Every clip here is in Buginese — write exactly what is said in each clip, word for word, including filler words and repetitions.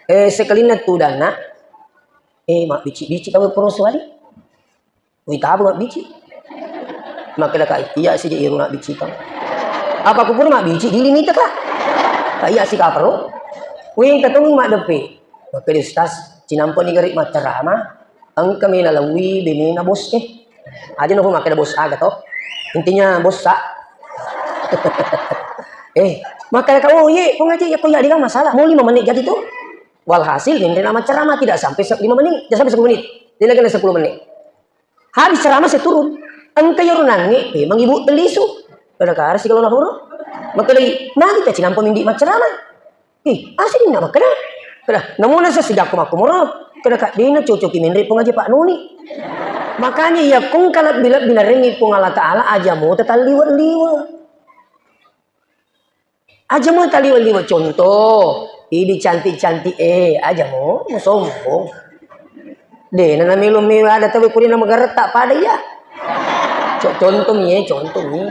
Eh, sekalinna tudanna, eh, mabbici-bici kamu pura suwali. Wita apa mabbici? Makkeda ka, iya sih iru mabbici kau. Apa ku pura mabbici, giling ita ka. Ka iya sih kaparo. Wih, engka tong maddeppe. Makkeda ustaz, cinampa ni gari maccarama. Engka mena lawi benena bos eh. Aja nopo makkeda bos aga to. Intinya bos sa. Eh, makkeda ka, oh iye, pung aja ya kau ya dengan masalah. Mau lima menit jadi tuh. Walhasil, nendena maccarama tidak sampai se-, lima menit, tidak sampai sepuluh menit. Dia lagi sepuluh menit. Habis ceramah saya turun. Engka yoro nange, memang ibu lisu. Pada kara sih kalau nahuru. Maka lagi, magi kita cinampa mindi maccarama. Ih, asli nggak makkeda. Kada, namun saya sejak aku maku moro. Kada kak dina cocoki menre pung aja Pak Nuni. Makanya ya kung kalau bila bila rengi pung Allah Ta'ala aja mau tetap liwa-liwa. Aja mo taliwe-liwe, contoh, idi cantik-cantik, eh, aja mo, mo sombong. De, nana melo-melo ada tawe kurina magaretta pada iya. Co-, contoh mi, eh, contoh mi.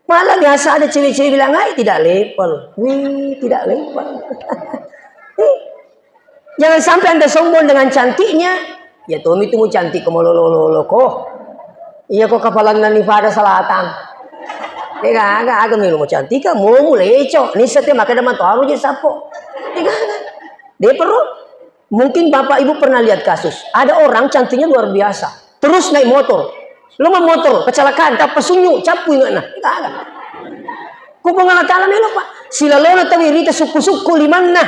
Malah biasa ada cewek-cewek bilang, "Ai, tidak level." Wih, tidak level. Jangan sampai Anda sombong dengan cantiknya. Ya tomi tu mu cantik ko malolo-lolo ko. Iya ko kapalanna ni pada selatan. Dega aga aga melo mu cantik ka mu mu leco. Ni sete maka da matoaru je sapo. Dega aga. De perlu. Mungkin Bapak Ibu pernah lihat kasus. Ada orang cantiknya luar biasa. Terus naik motor. Lo motor, kecelakaan, tappa sunyu, cappu ingatna. Dega aga. Ko Puang Allah Ta'ala melo, Pak. Silalona tawi rita sukku-sukku limanna.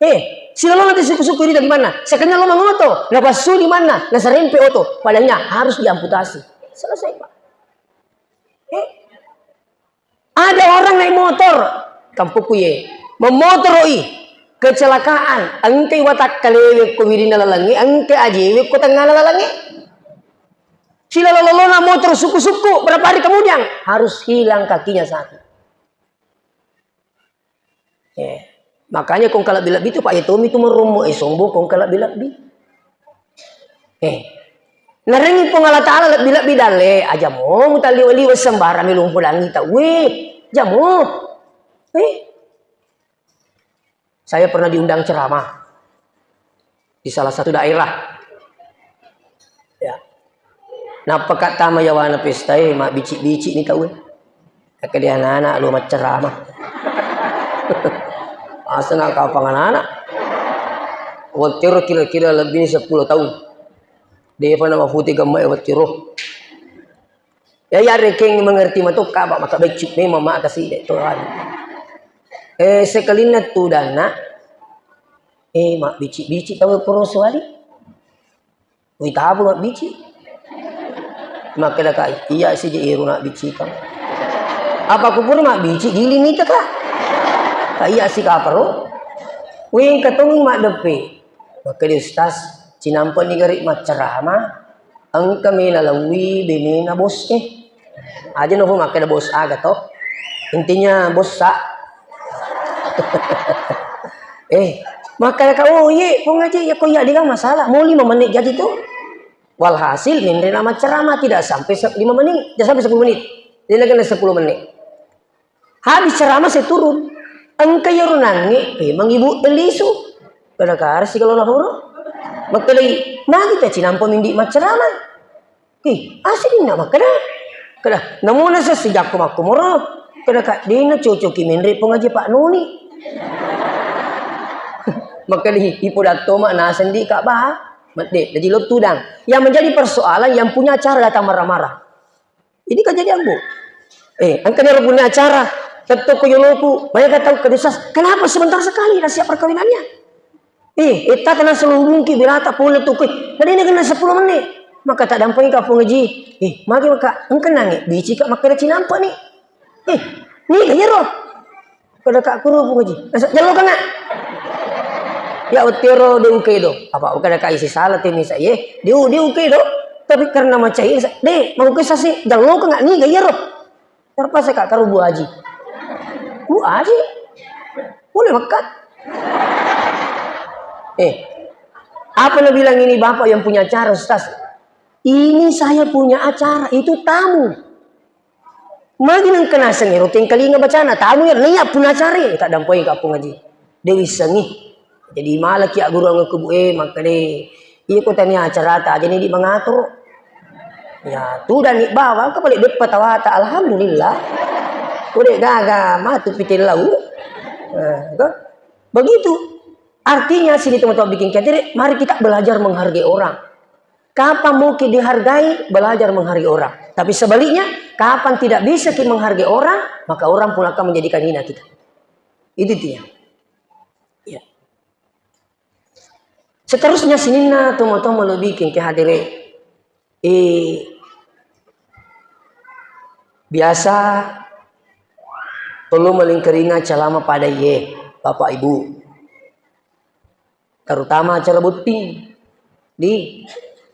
Eh, silalona te suku-suku irita di mana? Sekenya lo mangoto, napassu di mana? Nasarempe oto, padanya harus diamputasi. Selesai, Pak. Eh, ada orang naik motor, kampungku ye, memotoroi, kecelakaan, engkai watak kalewe ko wirina lalangi, engkai ajewe ko tengah lalangi. Silalalona motor suku-suku, berapa hari kemudian harus hilang kakinya satu. Eh, makanya kong kalebbi-lebbi tu, Pak, ya tomi tu merummu, eh, sombong kong kalebbi-lebbi. Eh, narengi Puang Allah Ta'ala lebbi-lebbi dalle, aja mo mutalliwa-liwa sembarang melumpu langita. Weh, aja mo. Eh, saya pernah diundang ceramah di salah satu daerah. Ya. Nappaka tama yawana pestae, mabbici-bici ni tau. Akkeda anak-anak lo maccerama. Aseng kapang anak-anak. Wattiro kira-kira lebih sepuluh tahun. Depa nama putih gemma wattiro. Ya, ya, rekeng mengerti matokka, Pak, maka beccu memang maka side Tuhan. Eh, sekalinna tudanna, eh, mabbici-bici tau pura suwali. Wita apa mabbici? Makkeda ka, iya sije iru mabbici kang. Apa ku pura mabbici, giling ita ka. Ka iya si kaparo. Wih, engka tongi maddeppe. Makkeda ustaz, cinampa ni gari maccerama, engka mena lawi benena bos eh. Aja nopo makkeda bos aga to. Intinya bos sa. Eh, makkeda ka, oh iye, pung aja ya ko iya dengan masalah. Mau lima menit jadi tuh. Walhasil, nendena maccerama tidak sampai se-, lima menit, tidak sampai sepuluh menit. Dia lagi sepuluh menit. Habis ceramah saya turun. Engka yero nange, memang ibu lisu. Pada kara sih kalau nahuru. Makkeda, magi ta cinampa mindi maccerama. Ih, asli nggak makkeda. Kada, namuna sa sejak aku makku moro. Kada kak dina cocoki menre pung aja Pak Nuni. Makkeda, ipo datto mak naseng di kak bah. Medde, jadi lo tudang. Yang menjadi persoalan yang punya acara datang marah-marah. Ini kejadian, Bu. Eh, engka ni punya acara, tetto ko yoloku, banyak tahu ke desa, kenapa sebentar sekali nasihat perkawinannya? Eh, eh, tata nasa lo hubungki, berata pole tu, eh, tadi ini kena sepuluh menit. Maka tak dampai ka Puang Haji. Eh, magi maka, engka nange, bici ka maka cinampa ni. Eh, ni kaya roh. Kada ka kuru Puang Haji. Nasa jalo ka nggak? Ya, otero de uke do. Apa kada ka isi salah te misa ye? De u-, de uke do. Tapi karena macai, de, mau ke sasi jalo ka nggak ni gaya ro. Terpaksa ka karu Bu Haji. Bu Haji? Boleh makan? Eh, apa na bilang ini bapak yang punya acara, Ustaz? Ini saya punya acara, itu tamu. Magi nengka naseng ero tengkalinga bacana, tamu ya, nia pun acare, tak dampoi ka Puang Haji. Dewi sengi. Jadi malaki agguruang kubu e, makkeda, "Iya ko tania acarata, aja ni di mangatur." Ya, tudang ni bawang, engka pale beppa tawata, alhamdulillah. Ko de gaga, matu pitillau. Nah, kan? Begitu. Artinya, sini teman-teman bikin khawatir, mari kita belajar menghargai orang. Kapan mau ki dihargai, belajar menghargai orang. Tapi sebaliknya, kapan tidak bisa ki menghargai orang, maka orang pun akan menjadikan hina kita. Itu dia. Ya. Seterusnya sininna tomo-tomo lo bikin ke hadire. Eh, biasa perlu melingkeringa calama pada ye, Bapak Ibu. Terutama acara botting. Di,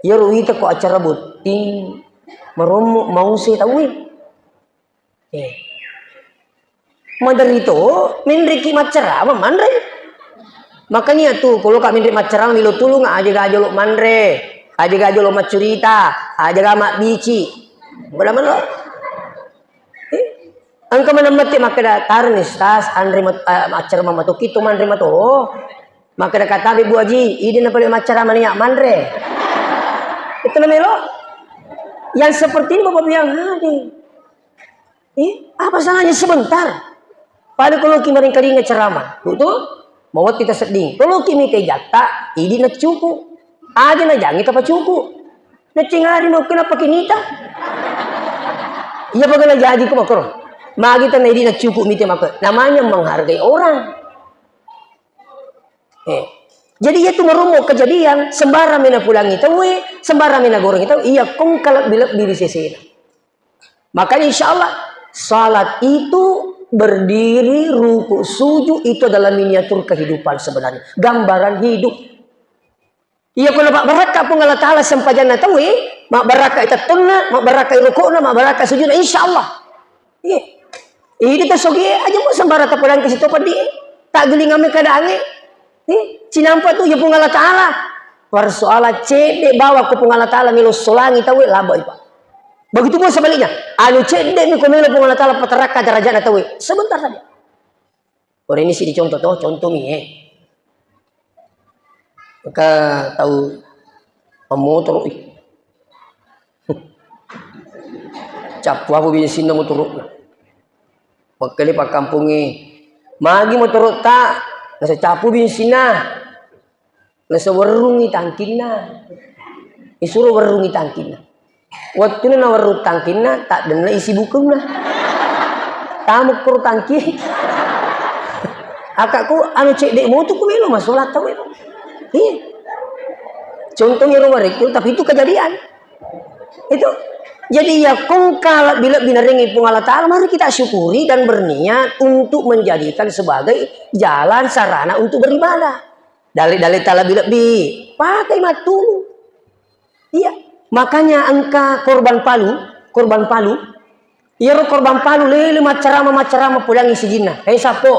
iyaro wita ko acara botting, marommo mause tauwe. Eh. Maderri to, menreki maccarama manre. Makanya tu, kalau kak menre maccarama milo tulung, aja gajolo manre, aja gajolo maccurita, aja ga mabbici. Bola melo. Eh? Engka maneng mette makkeda, "Tarni, Ustaz, anre mat-, eh, maccarama matoki to manre mato." Makkeda katabe Bu Haji, "Idi na pale maccarama nia manre." Itu namelo. Yang seperti ini Bapak Ibu yang hadir. Eh, apa salahnya sebentar? Pada kalau ki maringkalinga ceramah, betul? Mawat kita sedih. Kalau ki mite jatta, idi na cukup. Aja na jangi tapa cukup. Na cengari no kenapa kinita? Iya bagaimana jadi ko makro. Magi tanah idi na cukup mite makro. Namanya menghargai orang. Eh. Jadi itu merumo kejadian, sembarang mena pulangi tawe, sembarang mena goreng tawe, iya kong kalebbi-lebbi di sesena. Makanya insya Allah, salat itu berdiri, ruku, sujud, itu adalah miniatur kehidupan sebenarnya. Gambaran hidup. Iya, kalau mabbarakka Puang Allah Ta'ala sempajanna tawe, mabbarakka tettonna, mabbarakka rukukna, mabbarakka sujudna, insya Allah. Iya. Ini tasogi aja mau sembarang tapodang ke situ peddi. Tak geling ame keadaannya. Nih, cinampa tu ya Puang Allah Ta'ala. Persoalan cedde bawa ke Puang Allah Ta'ala melo solangi tawe laba ipa. Begitu pun sebaliknya, anu cedde mi ko melo Puang Allah Ta'ala patarakka derajatna tawe. Sebentar saja. Orang ini sih dicontoh toh, contoh mi eh. Maka tahu motor ih. Cappu apa bensinna motorokna. Makkeda pakkampungnge, "Magi motorok ta?" Nasa cappu bensinna. Nasa werrungi tangkinna. Isuro werrungi tangkinna. Wettuna nawerrung tangkinna, taddenna isi bukunna. Tamu koro tangki. Akakku anu cedde motu ku melo masolat tau itu. Iya. Contohnya rumah itu, tapi itu kejadian. Itu. Jadi ya kongka lebbi-lebbi narengi Puang Allah Ta'ala, mari kita syukuri dan berniat untuk menjadikan sebagai jalan sarana untuk beribadah. Dalle-dalle ta lebbi-lebbi, pakai mattulu. Iya. Makanya engka korban Palu, korban Palu, iyaro korban Palu lele maccarama-maccarama pulangi sijinna. Hei sappo,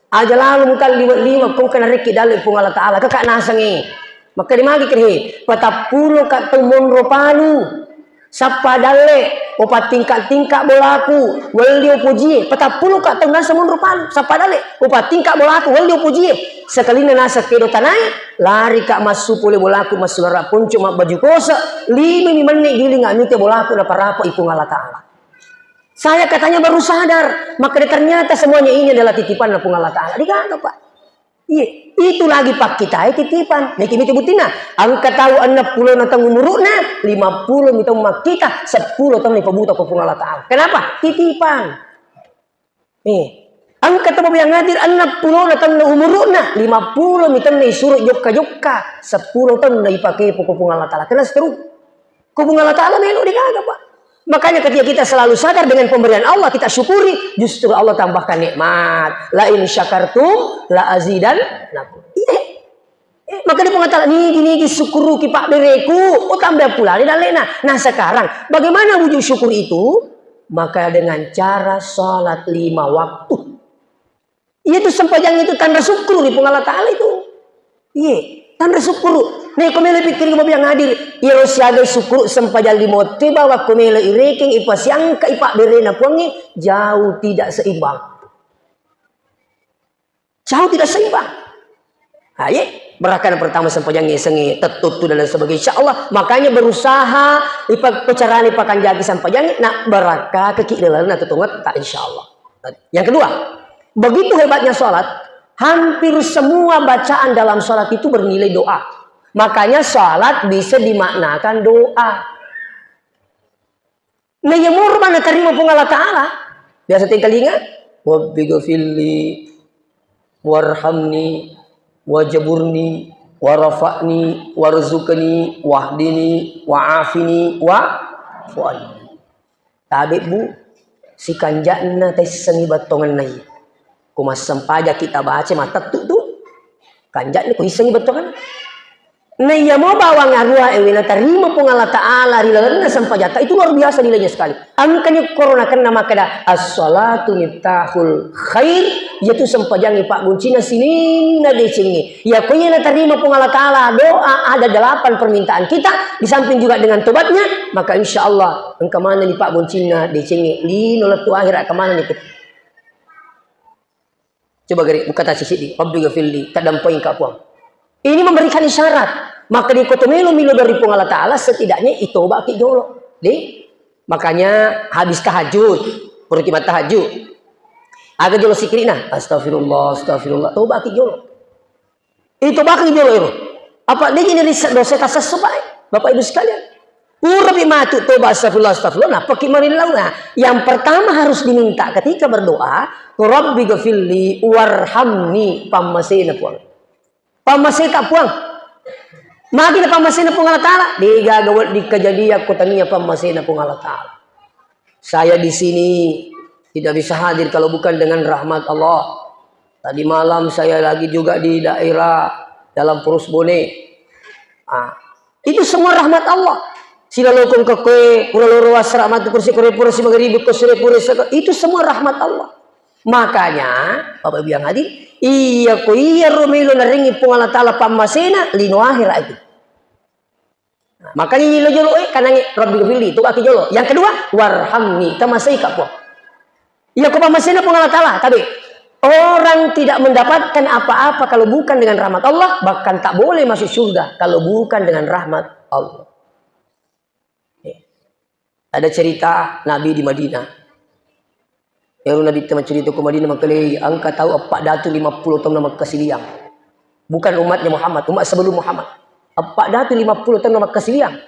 aja lalu muka liwe-liwe kongka narekki dalle Puang Allah Ta'ala. Kakak nasengi. Maka dimagi kerhe, patappulo ka tau monro Palu. Sappa dalle, upattingka-tingka bolaku, welli upojie, patappulo ka tau nasa monro Palu, sappa dalle, upattingka bolaku, welli upojie. Sekalinna nasa kedo tanai, lari ka massu pole bolaku, massu lara ponco mabbaju kose, lima mi menne giling amite bolaku na parapo ipung Allah Ta'ala. Saya katanya baru sadar, maka ternyata semuanya ini adalah titipan Puang Allah Ta'ala. Digaga, Pak. Iya, itu lagi pakkitae titipan. Niki miti buttina, engka tau enneng pulo na taung umuru'na, lima pulo mi taung makkita, seppulo taung ipabuta ko Puang Allah Ta'ala. Kenapa? Titipan. Eh, engka tau yang hadir enneng pulo na taung umuru'na, lima pulo mi taung isuro jokka-jokka, seppulo taung ipake ko Puang Allah Ta'ala. Kena seterus. Ko Puang Allah Ta'ala melo digaga, Pak. Makanya ketika kita selalu sadar dengan pemberian Allah, kita syukuri, justru Allah tambahkan nikmat. La in syakartum la azidannakum. Iya. Eh, maka dia mengatakan, "Nigi, nigi syukuruki Pak Bereku, oh tambah pulani dan lainnya." Nah sekarang, bagaimana wujud syukur itu? Maka dengan cara salat lima waktu. Iya tu sempajang itu tanda syukur di Puang Allah Ta'ala itu. Iya, tanda syukur. Nih, kau mele pikir mau yang hadir. Iya, lo siaga syukur sempajang lima waktu bahwa kau mele irekeng, ipasiangka, ipak berena Puangi, jauh tidak seimbang. Sahur tidak seimbang. Nah, ye, barakah pertama sempajangnge isengnge tettuttu dan lain sebagainya. Insya Allah, makanya berusaha ipa-, pecarani pakanjaki sempajangnge, nak barakah keki dalam atau tonget tak insya Allah. Yang kedua, begitu hebatnya sholat, hampir semua bacaan dalam sholat itu bernilai doa. Makanya sholat bisa dimaknakan doa. Nah, iya moro natarima Puang Allah Ta'ala. Biasa tengkalinga, "Rabbi ghafirli, warhamni, wajaburni, warafa'ni, warzuqni, wahdini, wa'afini, wa'fu anni." Tabe, Bu, sikanja'na taissengi battongenna iya. Ko massempajaki tabaca matettu tu, kanja'na ko issengi battongenna. Nah, iya mo bawang arua ewe natarima Puang Allah Ta'ala ri lalenna sempajatta itu luar biasa nilainya sekali. Engkani korona kenna makkeda, "As-salatu miftahul khair," yaitu sempajangnge pagguncina sininna decengnge. Iya ko iya natarima Puang Allah Ta'ala doa ada delapan permintaan kita, di samping juga dengan tobatnya, maka insya Allah engka manenni pagguncina decengnge lino lettu akhirat, engka manenni kita. Coba gare, buka tasi siddi, "Rabbi ghafirli," taddampengka Puang. Ini memberikan isyarat. Maka di koto melo milo dari Puang Allah Ta'ala, setidaknya itobaki jolo. Di? Makanya habis tahajud, puraki mattahajud. Aga jolo sikirina, "Astagfirullah, astagfirullah," tobaki jolo. Itu bakal jolo ero. Apa de' ni rissa dosa tasessu, Pak, eh? Bapak Ibu sekalian. Purapi matu toba, astagfirullah, astagfirullah, nappaki marillau. Nah, yang pertama harus diminta ketika berdoa, "Rabbi ghafirli warhamni," pammasena Puang. Pammaseta Puang. Magi na pammasena Puang Allah Ta'ala? De' gaga wedding kejadian ko tania pammasena Puang Allah Ta'ala. Saya di sini tidak bisa hadir kalau bukan dengan rahmat Allah. Tadi malam saya lagi juga di daerah dalam Purus Bone. Ah, itu semua rahmat Allah. Silalokong ke kue, pura loro wasra matu kursi kure pura si magaribi ko sure pura saka. Itu semua rahmat Allah. Makanya, Bapak Ibu yang hadir, iya ko iya romelo narengi Puang Allah Ta'ala pammasena lino akhirat itu. Makanya ini lo jolo, eh, kanangi, "Rabbi ghafirli," tobaki jolo. Yang kedua, "Warhamni," tamaseika Puang. Iya ko pammasena Puang Allah Ta'ala, tabe. Orang tidak mendapatkan apa-apa kalau bukan dengan rahmat Allah, bahkan tak boleh masuk surga kalau bukan dengan rahmat Allah. Eh. Ada cerita Nabi di Madinah. Ero Nabi temacurita ko Madinah makkalei, engka tau eppa datu lima puluh taunna makkasiliang. Bukan umatnya Muhammad, umat sebelum Muhammad. Eppa datu lima puluh taunna makkasiliang.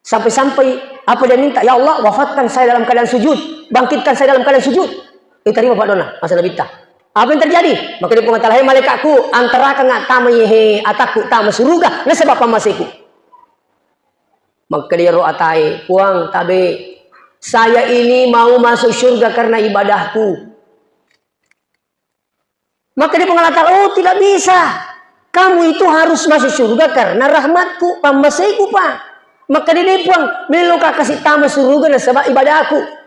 Sampai-sampai apa dia minta, "Ya Allah, wafatkan saya dalam keadaan sujud, bangkitkan saya dalam keadaan sujud." Diterima Pak Dona, masa Nabi ta. Apa yang terjadi? Maka dia mengatakan, "Hai malaikatku, antaraka nggak tama yehe atakku tama suruga, nasaba pammaseku." Makkeda iyaro atae, "Puang, tabe, saya ini mau masuk surga karena ibadahku." Makkeda Puang Allah Ta'ala, "Oh, tidak bisa. Kamu itu harus masuk surga karena rahmatku, pammaseiku, Pak." Makkeda, "De, Puang, meloka kasi tama suruga nasaba ibadahku."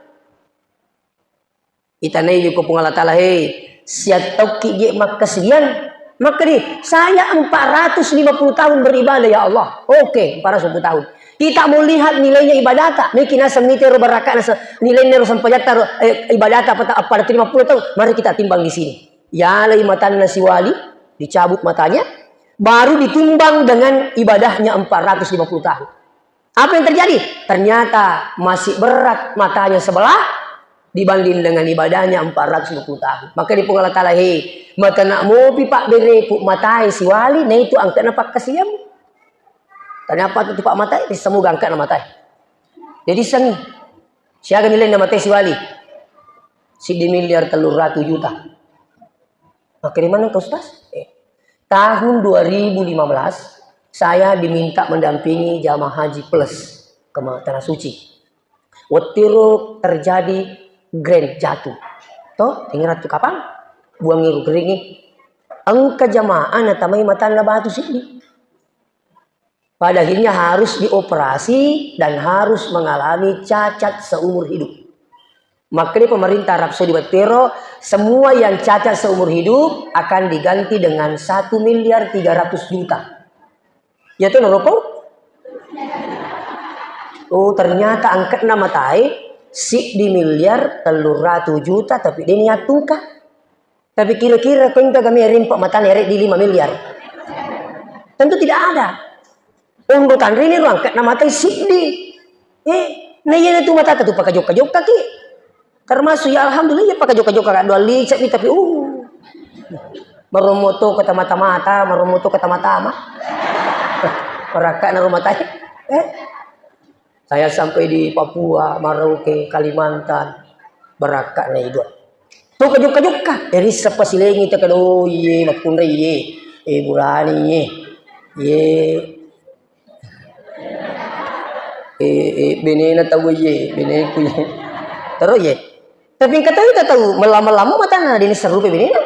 Itanai ko Puang Allah Ta'ala, "Hei, siattauki je makkasiwiang?" Makkedi, "Saya empat ratus lima puluh tahun beribadah, ya Allah." Oke, empat ratus lima puluh tahun. Kita mau lihat nilainya ibadata. Meki naseng mitero barakka naseng nilai nero sempajatta ro, eh, ibadata apa ta-, apa lima puluh tahun. Mari kita timbang di sini. Yalai matanna siwali, dicabut matanya, baru ditimbang dengan ibadahnya empat ratus lima puluh tahun. Apa yang terjadi? Ternyata masih berat matanya sebelah dibanding dengan ibadahnya empat ratus lima puluh tahun. Maka di Puang Allah Ta'ala, "Hei, matana mopi Pak bereku, matai siwali, na itu angkana pakkasiwiang." Ternyata itu Pak matai, semoga angkana matai. Jadi sengi. Siaga nilai na matai siwali? Siddi miliar tellung ratu juta. Makkeda maneng ka Ustaz? Eh, tahun dua ribu lima belas, saya diminta mendampingi jamaah haji plus ke Ma-, Tanah Suci. Wettiro terjadi granat jatuh. Toh, ingeratu kapang? Buang iru keringi. Engka jamaah natamai matanna batu siddi. Pada akhirnya harus dioperasi dan harus mengalami cacat seumur hidup. Makanya pemerintah Arab Saudi Batero, semua yang cacat seumur hidup akan diganti dengan satu miliar tiga ratus juta. Ya tuh, Noropo? Oh, ternyata angkatna matai, siddi miliar tellung ratu juta, tapi de' niatungka. Tapi kira-kira ko engka kami rimpa matana ere di lima miliar. Tentu tidak ada. Onro tanrene ro angka na matai siddi. Eh, na iyana tu matata tu pakajokka-jokka ki. Termasuk ya alhamdulillah ya pakajokka-jokka ka doang licak mi tapi uh. Marommo to kata mata-mata, marommo to kata mata-mata. Marakka na rumah tangga. Eh. Saya sampai di Papua, Merauke, Kalimantan. Barakka na idua. To kajokka-jokka. Eri seppa silengi te kado iye makkunrai iye. Eh, burani iye. Iye. Eh, eh, benena tau iye, beneku iye. Terus iye. Tapi engka tau, tau mella-mella mo matana dene serupe benena.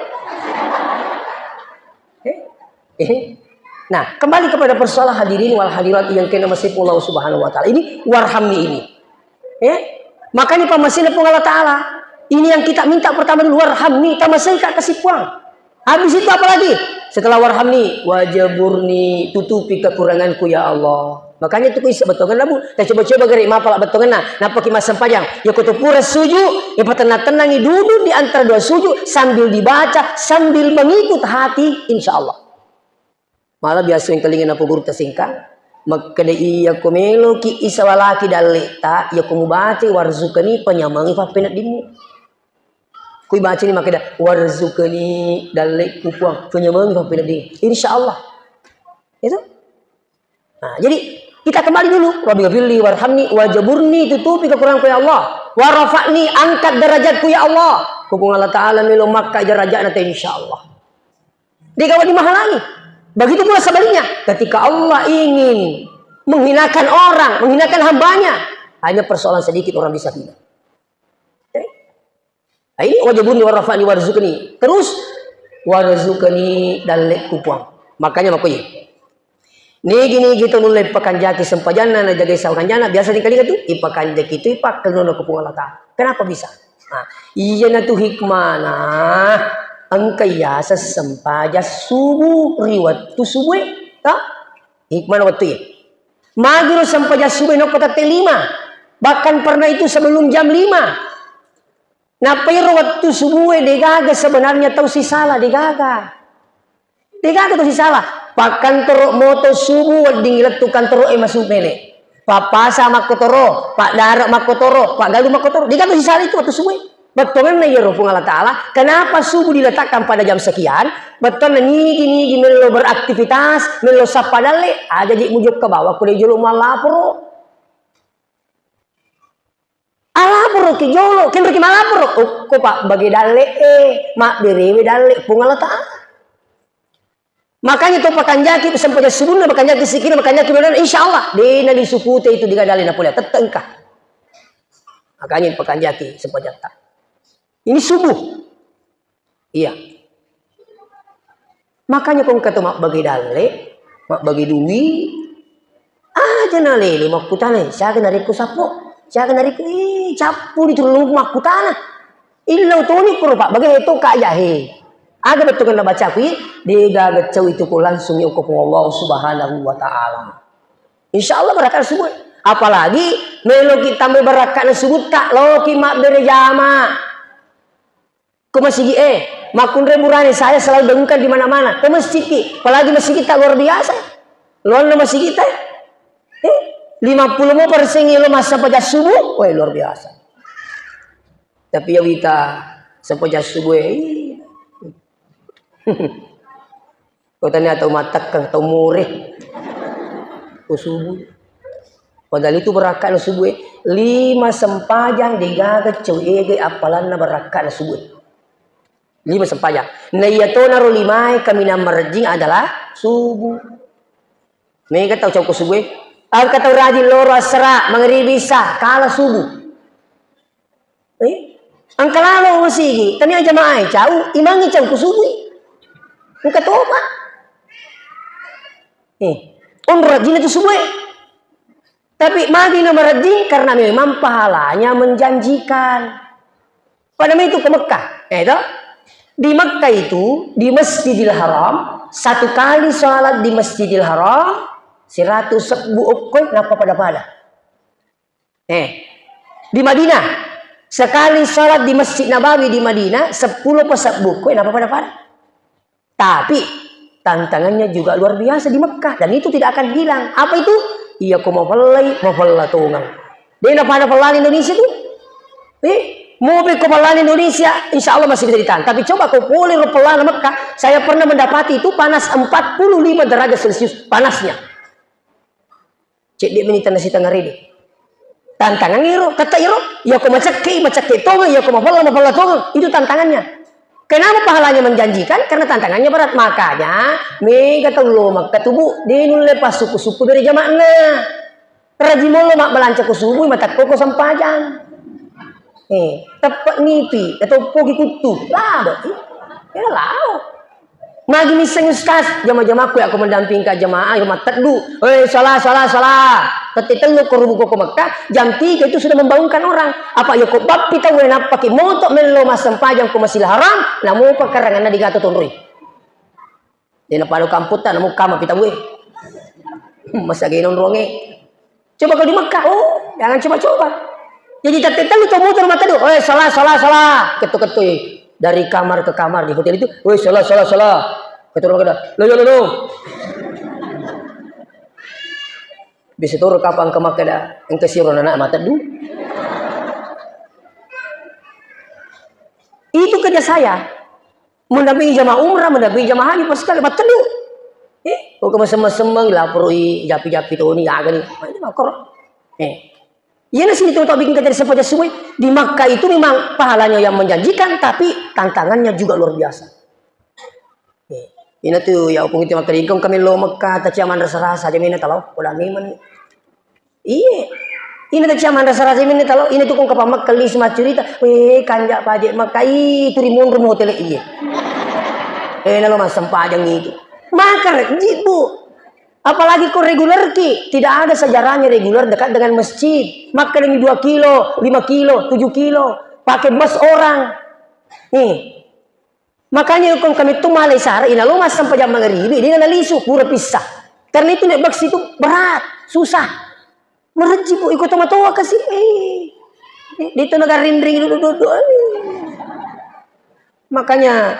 Eh? Eh? Nah, kembali kepada persoalan hadirin wal hadirat yang kena masih Allah Subhanahu wa taala. Ini warhamni ini. Eh? Makanya pammasena Puang Allah Taala. Ini yang kita minta pertama dulu, warhamni, tamasei ka kasi Puang. Habis itu apa lagi? Setelah warhamni, wajaburni, tutupi kekuranganku ya Allah. Makanya tu ku isa bettuangenna, Bu. Kita coba-coba gare mapala bettuangenna. Nappa ki massempajang. Ya ko tu pura suju, ya patenna-tennangi duduk di antara dua suju sambil dibaca, sambil mengikut hati, insya Allah. Malah biasa yang telinga napa guru tasingkang. Makkeda iya ko meloki isawalaki dalle ta, ya ko mubaca warzuqni panyamangi pappeneddimmu. Kui baca ni makkeda, "Warzuqni dalle'ku, Puang, panyamangi pappenedding." Insya Allah. Itu. Nah, jadi kita kembali dulu, "Rabbi ghafirli warhamni wajaburni," tutupi kekuranganku ya Allah. "Warafa'ni," angkat derajatku ya Allah. Ko Puang Allah Taala melo makka derajatna te insya Allah. Dia kawan dimahalangi. Begitu pula sebaliknya, ketika Allah ingin menghinakan orang, menghinakan hambanya, hanya persoalan sedikit orang bisa hina. Oke? Nah, ini wajaburni warafa'ni warzuqni. Terus, "Warzuqni dalle'ku, Puang." Makanya makkuye. Nigi-nigi tau nulle pakanjaki sempajanna, najagai sawakanjana, biasa dikalinga tu, ipakanjaki tu, ipakkenona ko Puang Allah Taala. Kenapa bisa? Nah, iyana tu hikmana, engka yaseng sempajang subuh ri wettu subue, ta? Hikmana wettu iya. Magiro sempajang subuh nokko tette lima. Bahkan pernah itu sebelum jam lima. Nappa iro wettu subue degaga sebenarnya tau sisala, degaga. Degaga tau sisala. Pakkantoro moto subuh wedding lettu kantoro e masu mele. Pappasa makkotoro, paddare makkotoro, paggalu makkotoro. Degaga tau sisala itu wettu subue. Bettuanna iyaro Puang Allah Taala, kenapa subuh diletakkan pada jam sekian? Bettuanna nigi-nigi mello beraktivitas, mello sappa dalle, aja ji mujokka bawang ko de jolo mallaporo. Alaporoki jolo, kenroki malaporo. Okko pabbage dalle'e, mabberewe dalle Puang Allah Taala. Makanya to pakanjaki sempajang subunna, pakanjaki sikirna, pakanjaki berdoa, insya Allah de nalisukute itu degaga dalle napole, tette engka. Makanya pakanjaki sempajatta. Ini subuh. Iya. Makanya ko engka to mabbage dalle, mabbage dui, aja nalele makkutana, siaga narekko sappo, siaga narekko, ih, cappu di tulung makkutana. Illau toni kuro pabbage to ka jahe. Aga bettuanna bacaku, degaga cau itu ko langsung yoko Puang Allah Subhanahu wa Ta'ala. Insya Allah barakka subuh. Apalagi meloki tambai barakka subuh ta, loki mabbere jama. Ko masigi e, makkunrai burane saya selalu dengungkan di mana-mana. Ko masigi, apalagi masigi ta luar biasa. Luanna masigi ta. Eh, lima puluh mo persen lo masa pajak subuh, wah luar biasa. Tapi ya wita, sempajang subuh e, iya. Ko tania tau mattekkeng, tau more. Ko subuh. Padahal itu barakka na subuh e. Lima sempajang degaga cau ega appalanna barakka na subuh e. Lima sempajang. Na iya tonaro limae kaminang marejjing adalah subuh. Mega tau cau ko subuh e. Engka tau rajin loro asera, mangribi, isa, kala subuh. Eh? Engka lalo masigi, tania jamaah e, cau, imangi cau ku subuh e. Engka topa. Eh, onro rajinna tu subuh e. Tapi magi na marajing karena memang pahalanya menjanjikan. Pada itu ke Mekah, eh, toh? Di Mekah itu, di Masjidil Haram, satu kali sholat di Masjidil Haram, seratus ribu okkoe, napa pada-pada. Eh, di Madinah, Sekali sholat di Masjid Nabawi di Madinah, sepuluh pasabbu kue napa pada-pada. Tapi tantangannya juga luar biasa di Mekah dan itu tidak akan hilang. Apa itu? Iya ko mapellai, mapella tongang. Dia pada pellana Indonesia tuh. Eh, mau ko pellana Indonesia, insya Allah masih bisa ditahan. Tapi coba kau pole ro pellana Mekah, saya pernah mendapati itu panas empat puluh lima derajat Celcius panasnya. Cedde meni tanna sitengah rede. Tantangan iro, tette iro, iya ko macekke, macekke tong, iya ko mapella, mapella tong, itu tantangannya. Kenapa pahalanya menjanjikan? Karena tantangannya berat. Makanya, mega tau lo Mekka tubu, de nulle passuku-suku dari jamakna. Rajin molo mabbalanca ko subuh, matakko ko sempajang. Eh, teppe nipi, atau pogi kuttu, labo. Ya lao. Magi misseng ustaz, jama-jamaku ya, aku mendampingkan jamaah, ya, mateddu. Eh, salah, salah, salah. Tette tellu ko rubuh ko Mekah, jam tiga itu sudah membangunkan orang. Apa ya ko bappi tau, eh, nappaki moto mello massempajang ko Masjidil Haram, namu pekaranganna digato tonroi. Dena pado kamputta, namu kama pita bue. Masa geno ronge. Coba kalau di Mekah, oh, jangan coba-coba. Jadi tette tellu to motor mata do, "Oi, salah, salah, salah." Ketu-ketu, eh. Dari kamar ke kamar di hotel itu, "Oi, salah, salah, salah." Ketu orang kada, "Lo, lo, lo, lo." Bisa turun kapang ke Mekah dah, engke siro anak mata du. Itu kerja saya. Mendampingi jamaah umrah, mendampingi jamaah haji, pas sekali, mattedu. Eh, kok kemesem-mesem, laporoi, japi-japi toni, aga ni. Ini makor. Eh. Iya, nasi itu tak bikin kejadian sepanjang semua. Di Makkah itu memang pahalanya yang menjanjikan, tapi tantangannya juga luar biasa. Eh. Ini tuh, ya, aku ngerti Makkah, kami lo Makkah, tak ciaman rasa-rasa, aja mina tahu, udah memang. Iye. Ina taccia manrasa-rasa menne talo, ina tu kong kapang Mekka lis maccurita, "Weh, kanja paje Mekka, ih, tu rimonro mo hotel iye." Eh, nalo massempajang itu. Maka rejji, Bu. Apalagi ko reguler ki, tidak ada sejarahnya reguler dekat dengan masjid. Mekka dengan dua kilo, lima kilo, tujuh kilo, pakai bus orang. Nih, Makanya kong kami tu malai sara, ina lo massempajang mangaribi, dina nalisu, pura pissa. Karena itu naik baksi itu berat, susah. Merejji, Bu, iko tomatoa kasi, eh. Di itu naga ring-ring, du, du, du, du, eh. Makanya,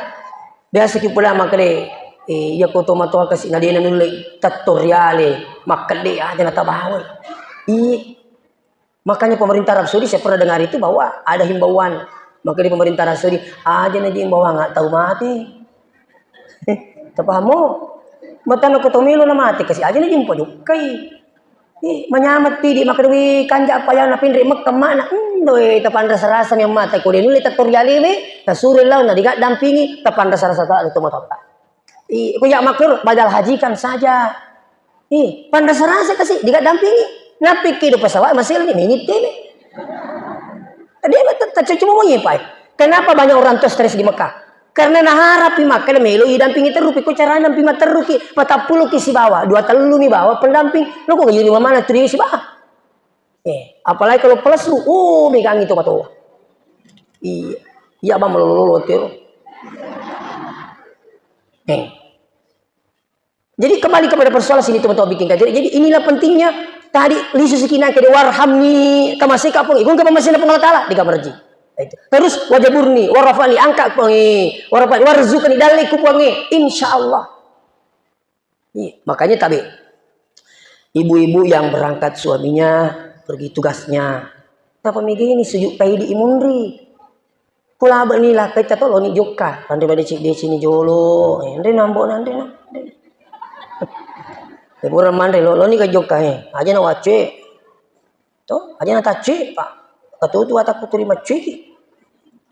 biasa ki pula makanya, eh, iya ko tomatoa kasi, nadena nulle tattoriale, makkede aja natabawa. Iya. Makanya pemerintah Arab Saudi, saya pernah dengar itu bahwa ada himbauan. Makanya pemerintah Arab Saudi, aja na himbauan, nggak tahu mati. Tapahammu? Matana ko tomelo na mati, kasi aja na jumpa jokkai. Eh, manyamatti di maka dewi kanja apa yang napinri Mekka mana? Hmm, doi, tapanrasa-rasa yang mata, ko dia nulle tattoriale we, tasuri lau, na diga dampingi, tapanrasa-rasa tak ada tomat apa. Ih, ko ya maklur, badal hajikan saja. Ih, panrasa-rasa kasi, diga dampingi. Napikki do pesawat, masih ni minit ini. Dia betul, tak cuma mau nyepai. Kenapa banyak orang tua stres di Mekah? Karena naharapi Mekah dan melo didampingi terus, piko caranya dampingi terus ki, patappulo ki sibawa, dua tellu mi bawa pendamping. Lo kok jadi mana terus sibawa? Eh, apalagi kalau plus lu, oh, megangi tomatoa. Iya, iya bang melolo-lolo tiro. Eh. Jadi kembali kepada persoalan sini teman-teman bikin kajian. Jadi inilah pentingnya tadi lisu sikina kede warhamni kamasika pun ikun ke pemasina pun Allah Taala di kamar ji. Itu. Terus wajaburni, warafani angkat pun, warafani warzukni dalle ku pun, insya Allah. Iya, makanya tabe. Ibu-ibu yang berangkat suaminya pergi tugasnya, tapi mega ini sujud kaidi imunri. Kula bani lakai tato loni jokka, panre pada cik deci ni jolo, eh, nre nambo nanre na. Eh, pura manre lo, loni ka jokka, eh, aja na wacce. To, aja na tacce, Pak. Katutu atakku turi maccuiki.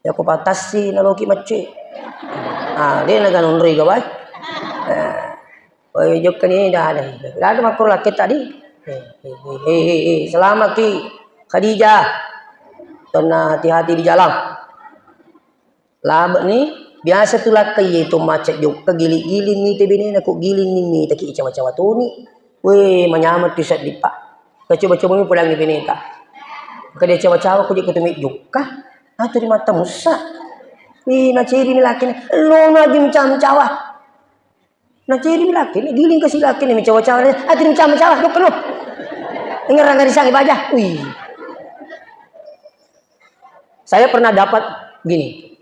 Ya ko patassi naloki macce. Ah, de na ganonroi gawai. Eh, oi, jokkani dah ada. Dah ada makro laki tadi. Eh, eh, eh, eh, eh, eh, selamat ki Khadijah. Tenang, hati-hati di jalan. Labe'ni, biasa tu lakkai iye to macca jokka, giling-giling mite benena, ko giling ni mita ki cawa-cawa toni. Weh, manyameng tu seddi, Pak. Kacoba-coba mi podangi beneta. Kade cawa-cawa ko jokka tu mi jokka. Atu ri mata mussa. Wih, naciri ni lakkainna. Lo na jum cawa-cawa. Naciri mi lakkainna, giling kasi lakkainna, mi cawa-cawa. Atu ri cawa-cawa, jokka no. Ingerang risangi baja. Wih. Saya pernah dapat gini,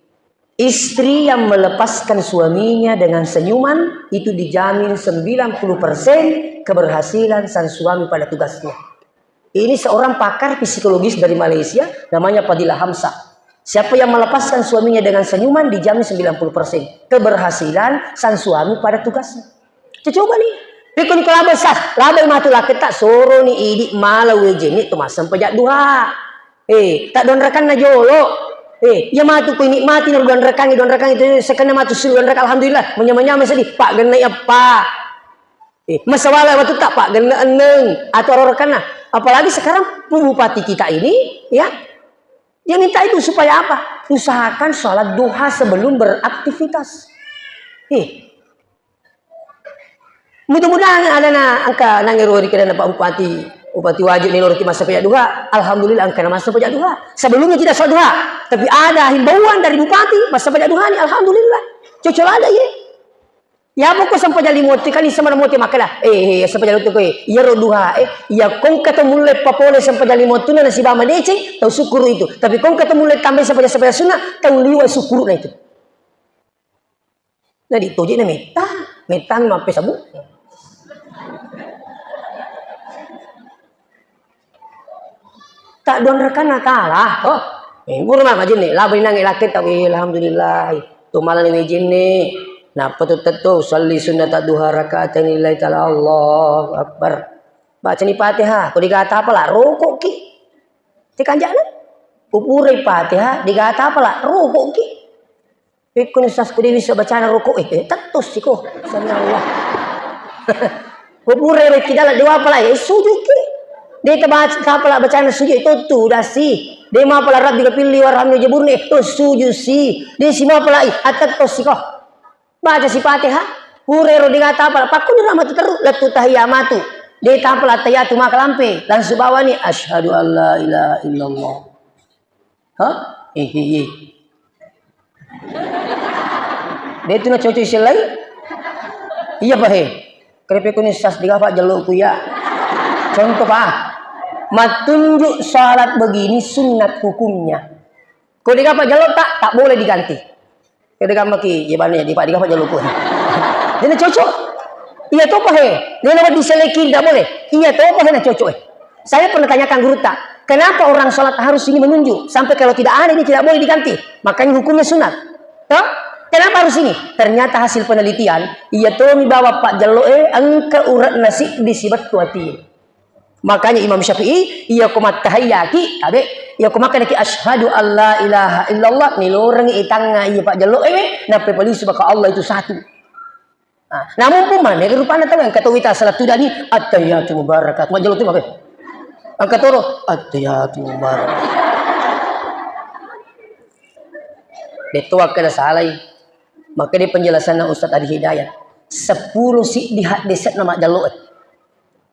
istri yang melepaskan suaminya dengan senyuman itu dijamin sembilan puluh persen keberhasilan sang suami pada tugasnya. Ini seorang pakar psikologis dari Malaysia, namanya Fadila Hamzah. Siapa yang melepaskan suaminya dengan senyuman dijamin sembilan puluh persen keberhasilan sang suami pada tugasnya. Coba nih, pekko ni ko laba sas, labai matu laketta, soro ni idi mala wejenne to massempajang duha. Eh, tak donrakanna jolo. Eh, iya matu ko nikmati na donrakangi, donrakangi itu sekenna matu sulu donrak, alhamdulillah, manyameng-nyameng sedih, pak genne eppa. Eh, masawala watu tak pak genne enneng atau ororakanna. Apalagi sekarang bupati kita ini, ya, dia minta itu supaya apa? Usahakan sholat duha sebelum beraktivitas. Eh, Mudah-mudahan ada na engka nangero ri kedanna Pak Bupati, Bupati Waju ni loro ti massempajang duha. Alhamdulillah engka na massempajang duha. Sebelumnya tidak sholat duha, tapi ada himbauan dari Bupati massempajang duha ni, alhamdulillah. Cocok ada ye. Ya pokok sempajang lima waktu kan sama mau makkeda, eh, eh, sempajang waktu ko, eh, iya ro duha, eh, iya kong kata mulai papole sempajang lima waktu na siba madeceng, tau syukur itu. Tapi kong kata mulai tambah sempajang sempajang sunnah, tau liwa syukur na itu. Jadi toje na metta, metta mi mappe sabu. Tak doang rekana kalah, oh. Eh, guru mah majenne, laba ninangnge laketta, weh, alhamdulillah. Tu malani wejenne. Nappa tu tetto, usalli sunnata duha rakaatain lillahi ta'ala, Allahu Akbar. Bacani Fatihah, ko digata apa la? Rokokki. Tikanjana? Upurai Fatihah, digata apa la? Rokokki. Pekkoni sas ku dewi sebacana rokok, eh, eh, tettos siko. Subhanallah. Ko pura rekki dalam dewa pala, eh, sujud ki. De tabaca, tapala bacana sujud itu tu dasi. De mapala Rabbi gapilli warhamni jaburni, eh, to sujud si. De si mapala, eh, atettos siko. Baca si Fatihah. Pura ro dengata pala, pakkuni rahmat teru, lettu tahiyya matu. De tapala tahiyatu makalampe, langsung bawani, asyhadu an la ilaha illallah. Hah? Eh, eh, eh. De tu na cocok isellai? Iya, Pak, he. Kerepe kuni sas digafa jelo ku ya. Contoh, Pak. Matunjuk salat begini sunat hukumnya. Ko digafa jelo tak, tak boleh diganti. Ko digafa maki, ya bane, di Pak digafa jelo ku. Jadi cocok. Iya to, Pak, he. Dia nama diseleki tidak boleh. Iya to, Pak, he, na cocok, eh. Saya pernah tanyakan guru tak, kenapa orang sholat harus ini menunjuk? Sampai kalau tidak ada ini tidak boleh diganti. Makanya hukumnya sunat. Toh? Kenapa harus ini? Ternyata hasil penelitian, iya to mi bawa pak jelo, eh, engka urat nasi di sibat tuati. Makanya Imam Syafi'i, iya ko mattahayyaki, abe, iya ko makanaki asyhadu alla ilaha illallah, nilorengi itangnga iya pak jelo, eh, nappe palisu baka Allah itu satu. Ah, namun pun mana rupanna tau engka tau wita salat tudani, attahiyatu mubarakat. Majelo tu maka. Engka toro, attahiyatu mubarakat. Detto wakkeda salai. Maka di penjelasanna Ustaz Adi Hidayat. Sepuluh siddi haddese'na majelo, eh.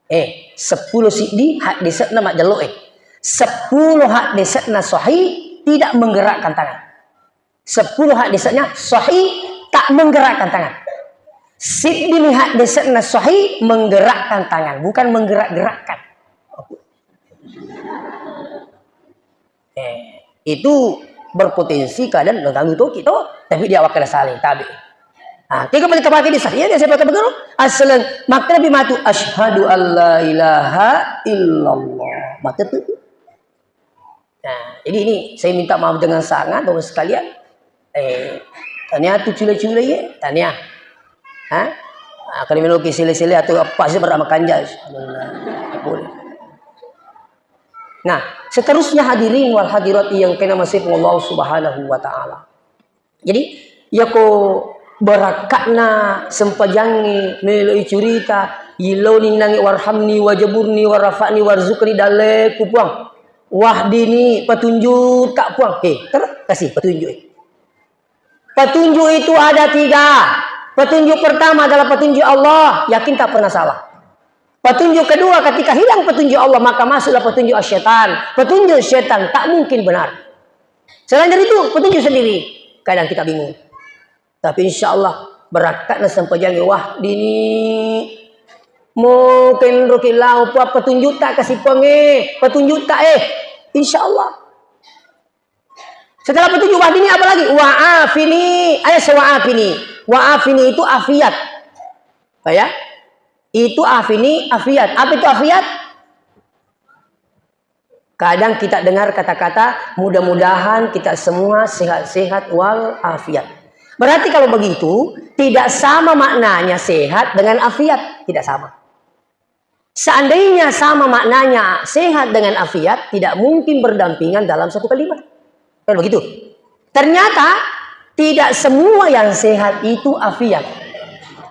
Eh, sepuluh siddi haddese'na majelo, eh. Sepuluh haddese'na sahih tidak menggerakkan tangan. Sepuluh hadisnya sahih, tak menggerakkan tangan. Siddimi hadisnya sahih, menggerakkan tangan, bukan menggerak-gerakkan. Eh, itu berpotensi kadang mengganggu toki to, tapi dia wakil saling tabi. Ah, tiga kali terpakai di sahih, ya, saya pakai begitu. Aslan, maka Nabi matu, asyhadu alla ilaha illallah. Maka itu Nah, jadi ini saya minta maaf dengan sangat, Bapak sekalian. Eh, tania tu cule-cule ye, tania. Hah? Ah, kalau melo ke sele-sele atau apa sih, berapa makanja? Boleh. Nah, seterusnya hadirin wal hadirat yang kena masih Allah Subhanahu wa Ta'ala. Jadi, yako barakka'na sempajangnge, melo icurita, yiloni nangi warhamni, wajaburni, warafa'ni, warzuqni, dalleku, Puang. Wahdini, petunjuk tak, Puang. He, terus kasih petunjuk. Petunjuk itu ada tiga. Petunjuk pertama adalah petunjuk Allah, yakin tak pernah salah. Petunjuk kedua, ketika hilang petunjuk Allah, maka masuklah petunjuk syaitan. Petunjuk syaitan tak mungkin benar. Selain dari itu, petunjuk sendiri. Kadang kita bingung. Tapi insya Allah, barakka'na sempajangnge, wahdini. Mungkin roki lao, Puang, petunjuk tak kasih, Puang, eh. Petunjuk tak, eh. Insya Allah. Setelah petunjuk wa'afini, apa lagi? Wa'afini. Ayo, wa'afini. Wa'afini itu afiat. Ya? Itu afini, afiat. Apa itu afiat? Kadang kita dengar kata-kata, "Mudah-mudahan kita semua sehat-sehat wal afiat." Berarti kalau begitu, tidak sama maknanya sehat dengan afiat. Tidak sama. Seandainya sama maknanya sehat dengan afiat, tidak mungkin berdampingan dalam satu kalimat. Kan begitu? Ternyata tidak semua yang sehat itu afiat.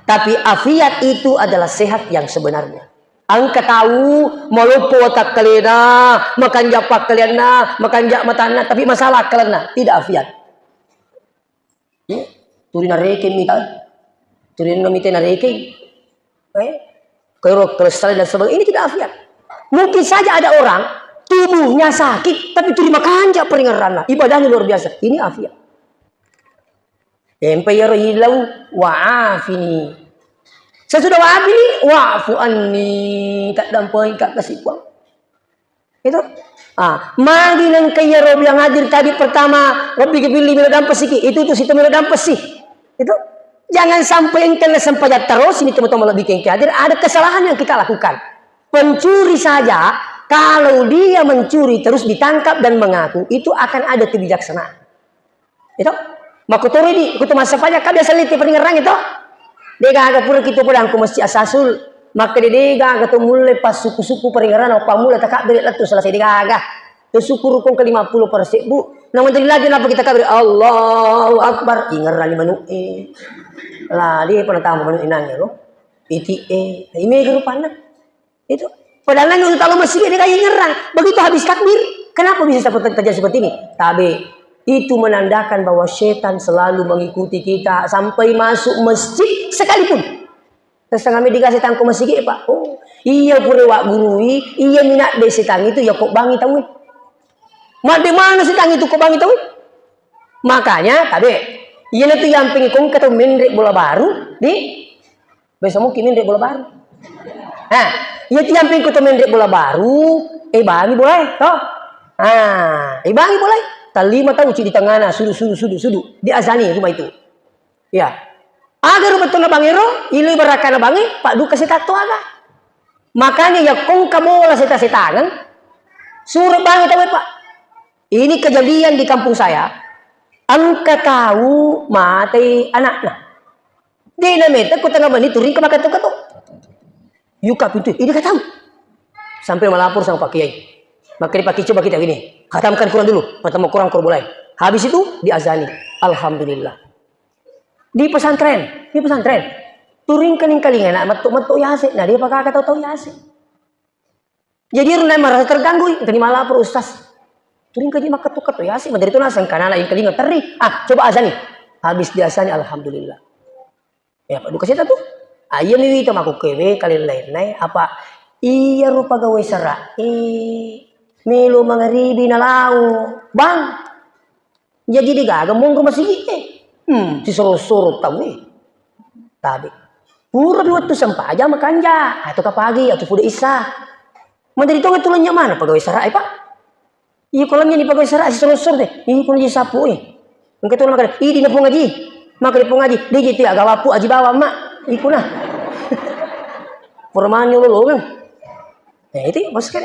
Tapi afiat itu adalah sehat yang sebenarnya. Engka tau maloppo watakkalena, makanja pakkaleanna, makanja matanna, tapi masalah akkalenna, tidak afiat. Iya, tuli narekeng mita. Tuli mita narekeng. Eh, kero kelesal dan sebagainya. Ini tidak afiat. Mungkin saja ada orang tubuhnya sakit, tapi tuli makanja paringerranna. Ibadahnya luar biasa. Ini afiat. Empe yaro ilau, wa'afini. Sesudah wa'afini, wa'fu anni. Tak dampoi kak kasih puang. Itu. Ah, magi nengka iyaro bilang hadir tadi pertama, "Rabbi gfirli," melo dampesiki. Itu, itu situ melo dampesi. Itu. Jangan sampai engka sempajang terus ini teman-teman lebih kengke hadir, ada kesalahan yang kita lakukan. Pencuri saja, kalau dia mencuri terus ditangkap dan mengaku, itu akan ada kebijaksanaan. Itu. Makkutoro di, kutu massapajang, ka biasa lite paringerrang itu. De gaga pura kitu podang ku masjid Asasul. Makkeda de gaga to mulle passuku-suku paringerrang, pammula takabbere lettu selesai de gaga. To syukur rukun ke lima puluh persebbu. Namun jadi lagi napa kita kabbere, "Allahu Akbar," ingerrani manu'e. Lah, dia pernah tamu manu'e nangero. Iti e, ini rupanna. Itu. Padahal nang untuk tahu masjid dia kayak ngerang. Begitu habis takbir, kenapa bisa seperti, terjadi seperti ini? Tabe, itu menandakan bahwa setan selalu mengikuti kita sampai masuk masjid sekalipun. Terus tengah dikasih tangku masjid, Pak. Oh, iya pura wa gurui, iya minat de setan itu ya kok bangi tahu. Made mana setan itu kok bangi tahu? Makanya tabe, iya tu yang pengikong kata mendre bola baru di Besok mungkin menre bola baru. Nah, iya tiang pengko to menre bola baru, eh bangi bolai, toh? Ah, eh bangi bolai. Talima tau ci di tengahna, sudu, sudu, sudu, sudu. Di azani rumah itu. Ya. Aga rupa tona bangero, ilo barakana bangi, pak duka setatto aga. Makanya ya kongka bola seta-setangan, suruh bangi tau, Pak. Ini kejadian di kampung saya, engka tau matei anakna. De na meta ko tengah mani turing ke makan toka to. Yuka pintu, ini kata. Sampai melapor sama Pak Kiai. Maka di Pak Kiai coba kita gini, khatamkan Quran dulu, pertama Quran korbolai. Habis itu diazani. Alhamdulillah. Di pesantren, di pesantren. Turing kening kalinga nak metok-metok yase, nah dia pakai kata tahu yase. Jadi ero nai merasa terganggu, engkani malapor ustaz. Turing kaji makketu-ketu yase, menjadi tu naseng kanana yang kelinga teri. Ah, coba azani. Habis diazani, alhamdulillah. Ya, Pak, duka seta tu. Ah, iya mi wita mako kewe kali lain nai apa iya rupa gawe sara. Eh, melo mangaribi na lau. Bang, jadi digaga monggo masigi e. Hmm, sisoro-soro tau e. Tabe. Pura bi wettu sempajang makanja, atau kapagi, atau pude isa. Menjadi tong itu lenyap mana pegawai sara e, Pak? Iya, kalau lenyap di pegawai sara sisoro-soro deh. Iya, kalau di sapu e. Engka tu makanya, idi na Puang Haji. Maka di Puang Haji, dia gitu ya, gawapu Haji bawa mak. Iku nah. Permani lolongan. Nah, itu ya, bos kan.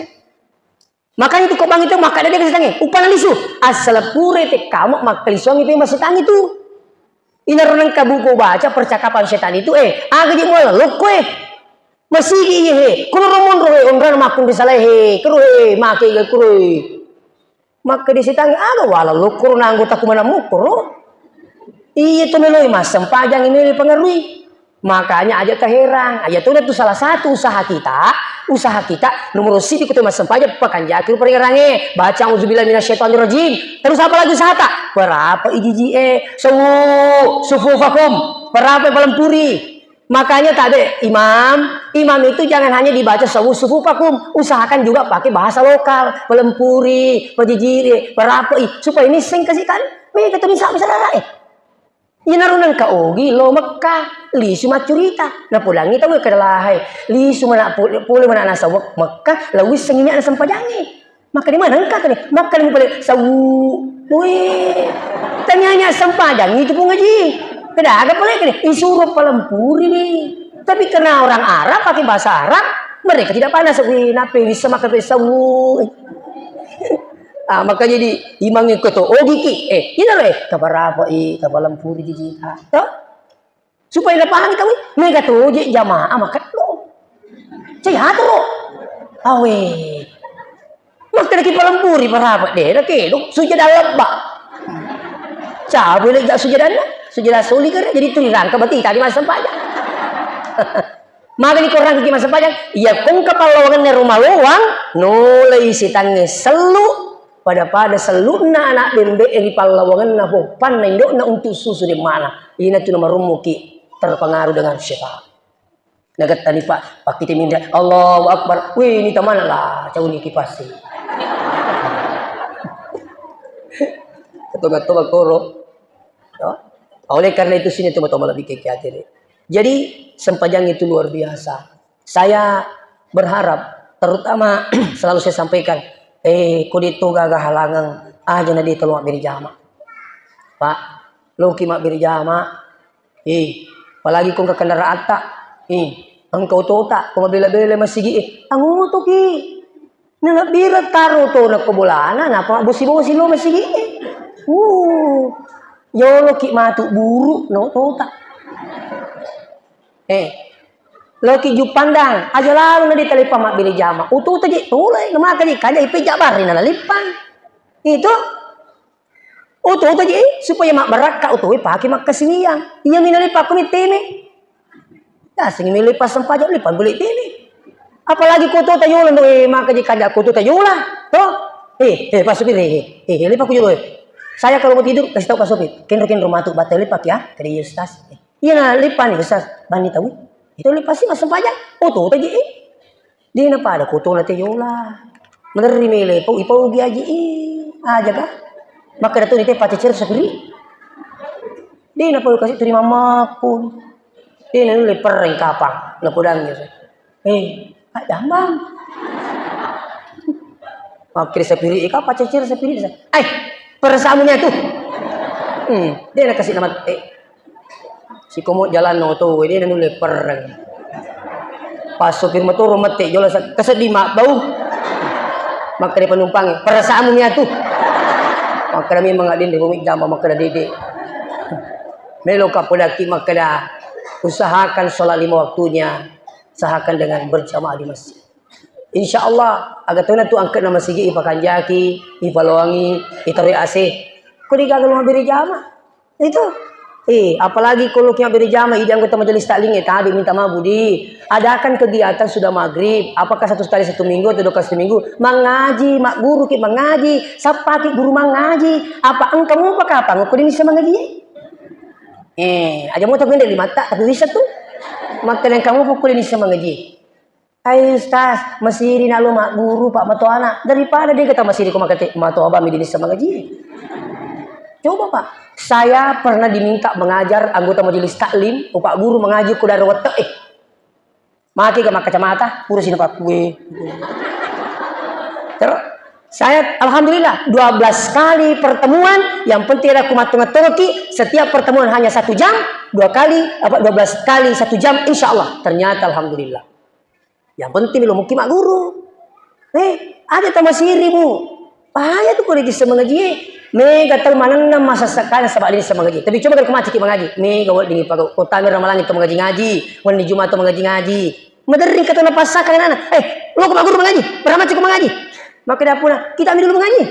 Makanya itu kok bang itu makkeda de setangnge, upana lisu. Asal pura te kamu makkalisuang itu mas setan itu. Inaro nengka buku baca percakapan setan itu, eh, aga je muala lokko e. Masigi iye he, kulo romonro he, onrang makkun risalai he, kero he, make ga kuro e. Makkeda setangnge, aga wala lokko ro na anggota kumana mukko ro. Iya tu meloi massempajang ini dipengaruhi. Makanya aja keherang, aja tu itu salah satu usaha kita, usaha kita nomor siji kita massempajang pakanjaki paringerange, baca auzubillahi minasyaitonirrajim. Terus apa lagi usahata? Berapa ijiji e, sawu sufufakum, berapa palempuri. Makanya tadi imam, imam itu jangan hanya dibaca sawu sufufakum, usahakan juga pakai bahasa lokal, palempuri, pajijiri, berapa i, supaya ini sing kasih kan, mereka tuh bisa bisa eh. Inaro nengka ogi lo Mekka, lisu maccurita. Napodangi tau kada lahai. Lisu mana pole, pole mana nasa Mekka, lawis senginya na sempajangi. Maka di mana engka tadi? Maka di pole sawu. Wih, tanyanya sempajang itu pun ngaji. Pedagang pale kene, isuro palempuri nih. Tapi karena orang Arab pakai bahasa Arab, mereka tidak panas. Wih, nape bisa makan pesawu? Ah, makanya di imang itu tuh, oh gigi, eh, ini loh, eh, kaparapa i, kapalempuri gigi, ah, toh? Supaya napahami tau, mega toje jamaah makeddo. Cai ato ro. Awe. Makkeda ki palempuri parapa de, na kedo sujada lebba. Cabu le ja sujadanna, sujada soli kare, jadi tu dirangka berarti tadi massempajang. Magani korang ki massempajang, iya kongka pallawanganna rumah lowang, nolai sitangnge sellu, pada-pada sellu'na anak bembe ri pallawanganna boppanna indo'na untuk susu de mana. Ina tu namarummuki terpengaruh dengan setan. Nagettani, Pak, pakkite mindre, Allahu Akbar. Wih, ini tamana lah, cauni kipasi. Ketua-ketua koro. Ya. Oleh karena itu sini teman-teman lebih ke hati. Jadi sempajang itu luar biasa. Saya berharap, terutama selalu saya sampaikan, eh, ko de to gaga halangan, aja na de tolong mabbere jama. Pak, loki mabbere jama, eh, apalagi ko engka kendaraatta, eh, engka otota, ko mabela-bela masigi, eh, angotoki. Nalebbireng taro otona ko bolana, napa mabbosi-bosi lo masigi, eh. Uh, yoloki matu buru, no tota. Eh, loki Juppandang, aja lalo na ditalepa mabbere jama. Ututa je tole, namaka je kaja ipe jabari na naleppang. Itu ututa je supaya mabbarakka utuwe pake makkasiwiang. Iya mina lepa ko miteme. Yasengi mele passempajang lepa bele teme. Apalagi ko ututa yola no, eh, maka je kaja ko ututa yola. To? Eh, eh, pasupir, eh, eh, eh, lepa ko yola, eh. Saya kalau mau tidur, kasih tahu pasupir. Kenro-kenro matu batai lepa ya. Kadi iya, Ustaz. Eh, Iya na leppani, Ustaz, banni tau. Itu leppasi massempajang. Oh, tuta ji, eh. Dia na pada kotona te yola. Menerri mele, pau, ipau gi aji, eh. Aja kah? Maka datu ni te pacecer sapiri. Dia na pau kasih turi mamaku. Dia na nulle pereng kapang. Na podang ya. Eh, Kak Jambang. Makkeda sapiri, eh, kapa cecere sapiri, sa-, "Ai, perasaanmu nia tu." Hmm, de nakasi nama, eh. Sikomo jalan no to, de nanulle pereng. Pas sopir motoro mette, jola sa-, keseddi mabbau. Makkeda penumpang, "Perasaanmu nia tu." Makkeda memang adin de bumi jama, makkeda dede. Melo kapodaki makkeda, usahakan sholat lima waktunya. Usahakan dengan berjamaah di masjid. Insya Allah, aga tona tu angkena masigi ipakanjaki, ipaloangi, itaroi A C. Ko digaga lo mabbere jama? Itu. Eh, apalagi kalau kita beri jama, ide anggota majelis taklim, eh, tabi minta maaf, Budi. Adakan kegiatan sudah maghrib. Apakah satu kali satu minggu atau dua kali satu minggu? Mengaji, mak guru ki mengaji. Siapa ki guru mengaji? Apa engkau mau pakai apa? Engkau ini bisa mengaji? Eh, aja mau tapi lima tak, tapi bisa tuh. Maka yang kamu pukul ini bisa mengaji. Hai Ustaz, masiri na lo magguru, Pak, matoana. Daripada de kata masiri ko makate, matoa ba mi dinissa mangaji. Coba, Pak, saya pernah diminta mengajar anggota majelis taklim, oh, Pak Guru mengaji ko daro wette'e. Maki ga makkacamata, pura sina pakkue. Terus saya alhamdulillah dua belas kali pertemuan, yang penting ada kumattonga-tongaki, setiap pertemuan hanya satu jam, dua kali apa dua belas kali satu jam, insya Allah. Ternyata alhamdulillah. Yang penting lo mukki magguru. Eh, ada tamasiri, Bu. Bahaya tu ko dicissa mangaji. Mega tau manenna masassakan sabak dicissa mangaji. Tapi coba kalau maciki mangaji. Mega wedding pagau. Kota mi ramalangi to mangaji-ngaji. Wenni Jumat to mangaji-ngaji. Maderring kata napassakan anak. Eh, lo ko magguru mangaji. Berapa ciko mangaji? Maka dia pula, kita ambil dulu mangaji.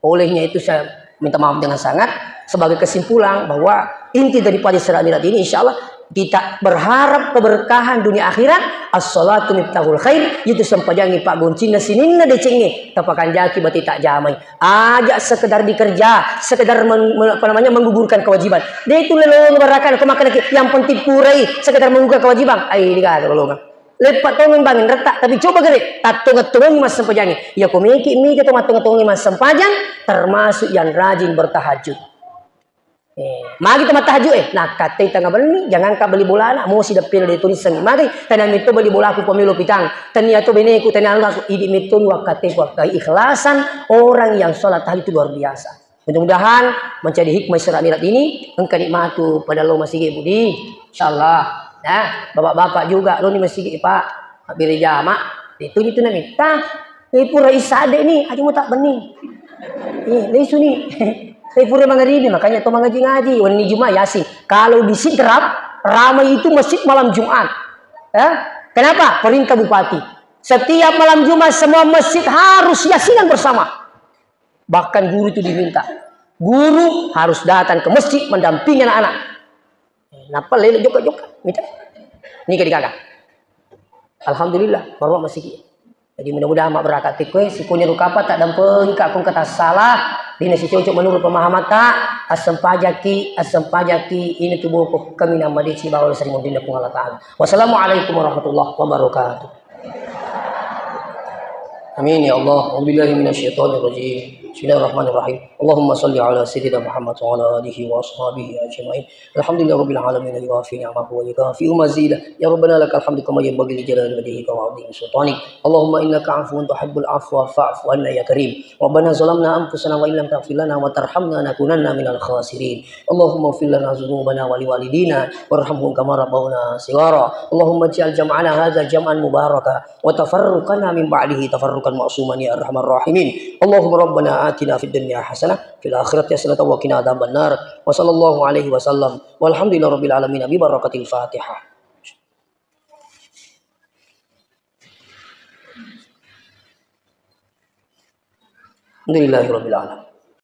Olehnya itu saya minta maaf dengan sangat, sebagai kesimpulan bahwa inti daripada Isra Mi'raj ini, insya Allah kita berharap keberkahan dunia akhirat. As-salatu miftahul khair, itu sempajangi pak goncinna sininna decengnge, tapakanjaki bati tak jamai. Aja sekedar dikerja, sekedar men-, men-, apa namanya, menggugurkan kewajiban. Dia itu lelong barakan, aku makan lagi, yang penting purai, sekedar menggugurkan kewajiban. Ai, ini gak ada lolongan. Leppa tongeng bangeng retta, tapi coba gere, tattongeng-tongengi massempajangnge. Iya ko meki, mega to mattongeng-tongengi massempajang, termasuk yang rajin bertahajud. Eh, magi tamattahajud, eh, nakkatai tengah benni, jangankan beli bolana, mosi deppelo de tuliseng. Magi, tania metto beli bolaku pamelo pitang, tania to beneku, tania anu aku, idi metto ni wakkatai kuakkai ikhlasan orang yang sholat tahajud itu luar biasa. Mudah-mudahan menjadi hikmah Isra Mi'raj ini, engka nikmatu pada lo masigi budi. Insyaallah. Nah, bapak-bapak juga, lo ni masigi, Pak. Mabbere jama, itu itu namitta. Eh, pura isade ni, aja mau tak bening. Eh, lesu ni. Tapi pura mangaribi, makanya to mangaji-ngaji, wenni Jumat Yasin. Kalau di Sidrap, ramai itu masjid malam Jumat. Ya? Kenapa? Perintah bupati. Setiap malam Jumat semua masjid harus yasinan bersama. Bahkan guru itu diminta. Guru harus datang ke masjid mendampingi anak-anak. Nappa lele jokka-jokka, mita. Nike digaga. Alhamdulillah, marwa masigi. Jadi mudah-mudahan mabberkah tikkoe, sikonya rukapa tak dampeng ka kong kata salah, dina si cocok menurut pemahaman ta, asempajaki, asempajaki, ini tubuh kami nama deci bawa sering mundinda Puang Allah Ta'ala. Wassalamualaikum warahmatullahi wabarakatuh. Amin ya Allah. A'udzubillahi minasyaitonir rajim. Bismillahirrahmanirrahim. Allahumma shalli ala sayyidina Muhammad wa ala alihi wa ashabihi ajma'in. Alhamdulillahirabbil alamin, yuwafi ni'amahu wa yukafi'u mazidah. Ya Rabbana lakal hamdu kama yanbaghi li jalali wajhika wa 'azimi sultanik. Allahumma innaka 'afuwun tuhibbul 'afwa fa'fu 'anna ya karim. Rabbana zalamna anfusana wa illam taghfir lana wa tarhamna lanakunanna minal khasirin. Allahumma ighfir lana dzunubana wa liwalidina warhamhum kama rabbawna shighara. Allahumma ij'al jam'ana hadza jam'an mubaraka wa tafarruqana min ba'dihi tafarruqan ma'suman ya arhamar rahimin. Allahumma rabbana atina fid dunya hasanah fil akhirati hasanatan wa qina adzabannar. Wa sallallahu alaihi wasallam. Walhamdulillahi rabbil alamin bi barakatil Fatihah. Alhamdulillahi rabbil alamin.